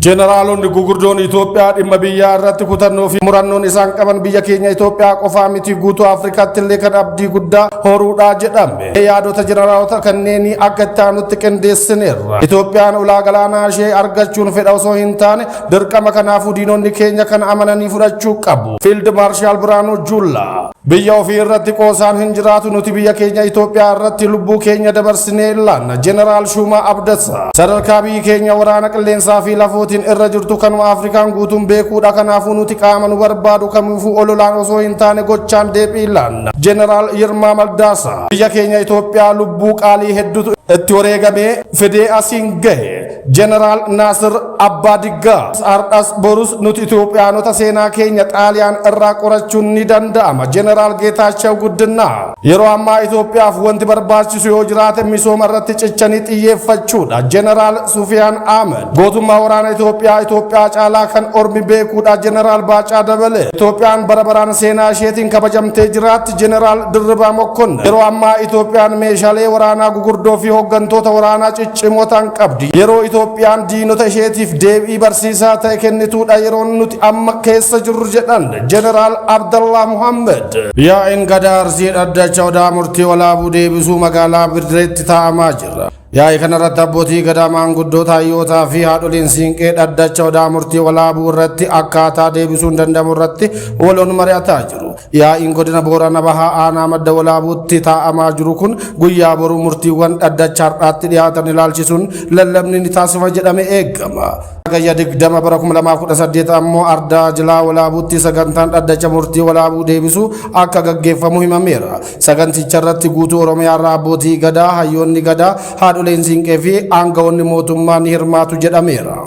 Jeneraalonni gugurdoon Itoophiyaa dhimma biyyaa irratti kutannoo fi murannoon isaan qaban biyya keenya Itoophiyaa qofaa miti, guutuu Afrikaatti illee kan abdii guddaa horuudhaa jedhame. Yaadota jeneraalota kanneenii akka itti aanutti qindeessineerra. Itoophiyaan ulaa galaanaa ishee argachuun fedha osoo hin taane dirqama, kanaafuu diinonni keenya kan amananii fudhachuu qabu. Fiild Maarshaal Biraanuu Juullaa. Biyya ofii irratti qoosaan hin jiraatu, nuti biyya keenya Itoophiyaa irratti lubbuu keenya dabarsinee laanna. Jeneraal Shuumaa Abdasaa. Sadarkaa biyyi keenya waraana qilleensaa fi lafootiin irra jirtu kanuma Afrikaan guutuun beekuudha. Kanaafuu nuti qaama nu barbaadu kamiifuu ololaan osoo hin taane gochaan deebii laanna. Jeneraal Yirmaa Mardaasaa. Biyya keenya Itoophiyaa lubbuu qaalii hedduutu itti wareegamee fidee asiin gahe. Jeneraal Naasir Abbaa Diggaa. Har'as borus nuti Itoophiyaanota seenaa keenya Xaaliyaan irraa qorachuun ni danda'ama. Jeneraal Geetaachaw Guddinaa. Yeroo ammaa Itoophiyaaf wanti barbaachisu yoo jiraate misooma irratti cichanii xiyyeeffachuudha. Jeneraal Sufiyaan Ahmed. Gootummaa waraana Itoophiyaa Itoophiyaa caalaa kan ormi beekuudha. Jeneraal Baacaa Dabalee. Itoophiyaan bara baraan seenaa isheetiin kabajamtee jiraatti. Jeneraal Dirribaa Mokkonnin. Yeroo ammaa Itoophiyaan meeshaalee waraanaa gugurdoo fi hooggantoota waraanaa ciccimoo ta'an qabdi. Yeroo Itoophiyaan diinota isheetiif deebii barsiisaa ta'e kennituudha yeroon nuti amma keessa jirru jedhan Jeneraal Abdallah Muhammad. Yaa'iin Gadaa Arsii dhaddacha Odaa Murtii Walaabuu deebisuu magaalaa Birreetti taa'amaa jira. Yaa'ii kanarratti abbootii gadaa, maanguddoota, hayyootaa fi haadholiin siinqee dhaddacha Odaa Murtii Walaabuu irratti akkaataa deebisuun danda'amu irratti waloon mari'ataa jiru. Yaa'iin godina Boorana Bahaa aanaa Madda Walaabuutti taa'amaa jiru kun guyyaa boruu murtiiwwan dhaddacha har'aatti dhiyaatan ilaalchisuun lallabni ni taasifama jedhamee eegama. Hagayya 20 bara 2018 ammoo ardaa Jilaa Walaabuutti sagantaan dhaddacha murtii Walaabuu deebisuu akka gaggeeffamu himameera. Saganticha irratti guutuu Oromiyaa irraa abbootii gadaa, hayyoonni gadaa, haadholeen siinqee fi aangawoonni mootummaa ni hirmaatu jedhameera.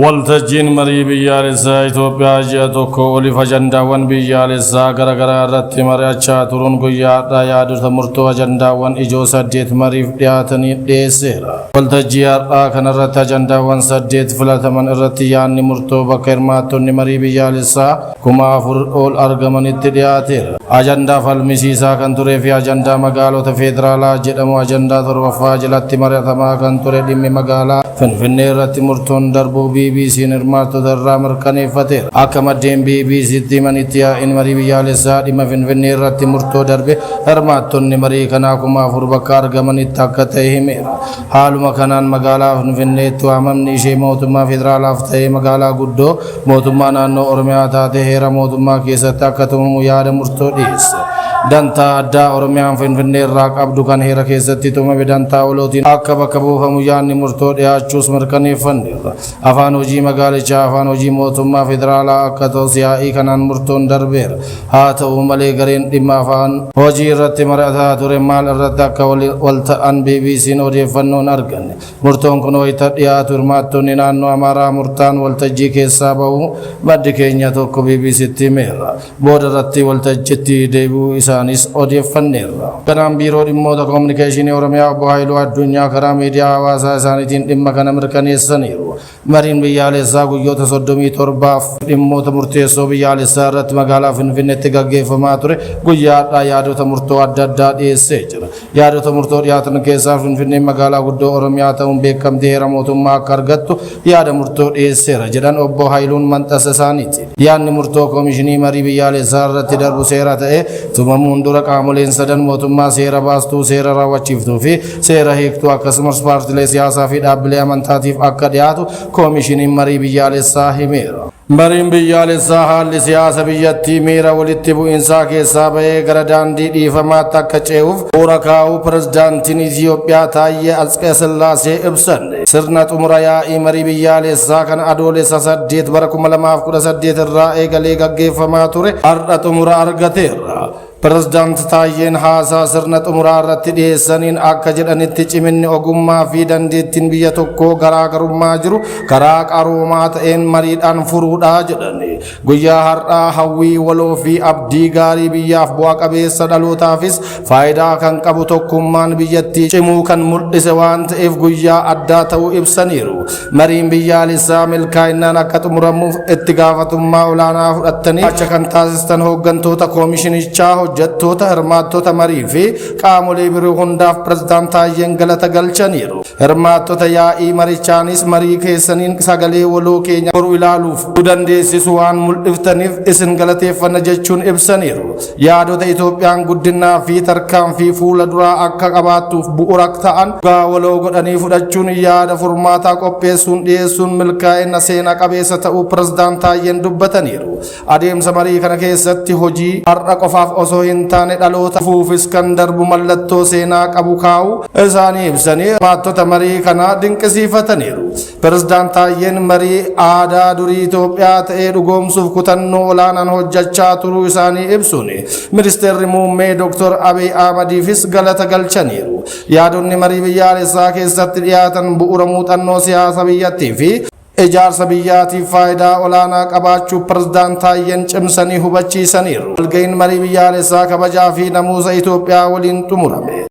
Waltajjiin marii biyyaalessaa Itoophiyaa ji'a tokko oliif ajandaawwan biyyaalessaa garaagaraa irratti mari'achaa turuun guyyaa har'aa yaadota murtoo ajandaawwan ijoo saddeet mariif dhiyaatanii dhiyeesseera. Waltajjii har'aa kanarratti ajandaawwan saddeet filataman irratti yaadni murtoo bakka hirmaattonni marii biyyaalessaa 4000 ol argamanitti dhiyaateera. Ajandaa falmisiisaa kan turee fi ajandaa magaalota federaalaa jedhamu ajandaa torbaffaa jalatti mari'atamaa kan ture dhimmi magaalaa Finfinnee irratti murtoon darbuu BBC'n hirmaattota irraa mirkaneeffateera. Akka maddeen BBC'tti himanitti, yaa'iin marii biyyaalessaa dhimma Finfinnee irratti murtoo darbe hirmaattonni marii kanaa 4000 bakka argamanitti akka ta'e himeera. Haaluma kanaan magaalaa Finfinneetti waamamni ishee mootummaa federaalaaf ta'ee magaalaa guddoo mootummaa naannoo Oromiyaa taatee heera mootummaa keessatti akka tumamu yaada murtoo dhiyeesse. Dantaa addaa Oromiyaan Finfinnee irraa qabdu kan heera keessatti tumame dantaa walootiin akka bakka buufamu yaadni murtoo dhiyaachuus mirkaneeffanneerra. Afaan hojii magaalichaa afaan hojii mootummaa federaalaa akka ta'us yaa'ii kanaan murtoon darbeera. Haa ta'u malee, gareen dhimma afaan hojii irratti mari'ataa ture maal irratti akka wal ta'an BBC'n odeeffannoo hin arganne. Murtoon kun wayita dhiyaatu hirmaattonni naannoo Amaaraa murtaan waltajjii keessaa bahuu maddi keenya tokko BBC'tti himeera. Booda irratti waltajjitti deebi'uu isaanis odeeffanneerra. Kanaan Biiroo Dhimmoota Koominikeeshinii Oromiyaa Obbo Haayiluu Addunyaa karaa miidiyaa hawaasaa isaaniitiin dhimma kana mirkaneessaniiru. Mariin biyyaalessaa guyyoota 37f dhimmoota murteessoo biyyaalessaa irratti magaalaa Finfinneetti gaggeeffamaa ture guyyaa har'aa yaadota murtoo adda addaa dhiyeessee jira. Yaadota murtoo dhiyaatan keessaa Finfinneen magaalaa guddoo Oromiyaa ta'uun beekamtii heera mootummaa akka argattu yaada murtoo dhiyeesseera jedhan Obbo Hayiluun maxxansa isaaniitiin. Yaadni murtoo Koomishinii Marii Biyyaalessaa irratti darbu seera ta'ee tumamuun dura qaamoleen sadan mootummaa, seera baastuu, seera raawwachiiftuu fi seera hiiktuu, akkasumas paartilee siyaasaa fi dhaabbilee amantaatiif akka dhiyaatu Koomishiniin Marii Biyyaalessaa himeera. Mariin biyyaalessaa haalli siyaasa biyyattii miira walitti bu'iinsaa keessaa bahee gara daandii dhiifamaatti akka ce'uuf bu'uura kaa'uu Pirezidaantiin Itiyoophiyaa Taayyee Atsqee Sillaasee ibsan. Sirna xumura yaa'ii marii biyyaalessaa kan Adoolessa 8 bara 2018 irraa eegalee gaggeeffamaa ture har'a xumura argateera. Pirezidaant Taayyeen haasaa sirna xumuraa irratti dhiyeessaniin akka jedhanitti, ciminni ogummaa fi dandeettiin biyya tokkoo garaagarummaa jiru karaa qaroomaa ta'een mariidhaan furuudha jedhani. Guyyaa har'aa hawwii waloo fi abdii gaarii biyyaaf bu'a qabeessa, dhalootaafis faayidaa kan qabu, tokkummaan biyyattii cimuu kan mul'ise waan ta'eef guyyaa addaa ta'uu ibsaniiru. Mariin biyyaalessaa milkaa'inaan akka xumuramuuf itti gaafatummaa olaanaa fudhattanii acha kan taasistan hooggantoota koomishinichaa, Hojjettoota, hirmaattota marii fi qaamolee biroo hundaaf Pirezidaant Taayyeen galata galchaniiru. Hirmaattota yaa'ii marichaanis marii keessaniin sagalee waloo keenya boru ilaaluuf nu dandeessisu waan mul'iftaniif isin galateeffanna jechuun ibsaniiru. Yaadota Itoophiyaan guddinaa fi tarkaanfii fuula duraa akka qabaattuuf bu'uura ta'an dhugaa waloo godhanii fudhachuun yaada furmaataa qopheessuun dhiyeessuun milkaa'ina seena qabeessa ta'uu Pirezidaant Taayyeen dubbataniiru. Adeemsa marii kana keessatti hojii har'a qofaaf osoo hin taane dhaloota dhufuufis kan darbu mallattoo seenaa qabu kaa'uu isaanii ibsanii hirmaattota marii kanaa dinqisiifataniiru. Pirezidaant Taayyeen marii aadaa durii Itoophiyaa ta'ee dhugoomsuuf kutannoo olaanaan hojjechaa turuu isaanii ibsuun Ministeerri Muummee Dr. Abiy Ahmadiifis galata galchaniiru. Yaadonni marii biyyaalessaa keessatti dhiyaatan bu'uura muuxannoo siyaasa biyyattii fi ijaarsa biyyaatiif faayidaa olaanaa qabaachuu Pirezidaant Taayyeen cimsanii hubachiisaniiru. Walga'iin marii biyyaalessaa kabajaa fi namuusa Itoophiyaa waliin xumurame.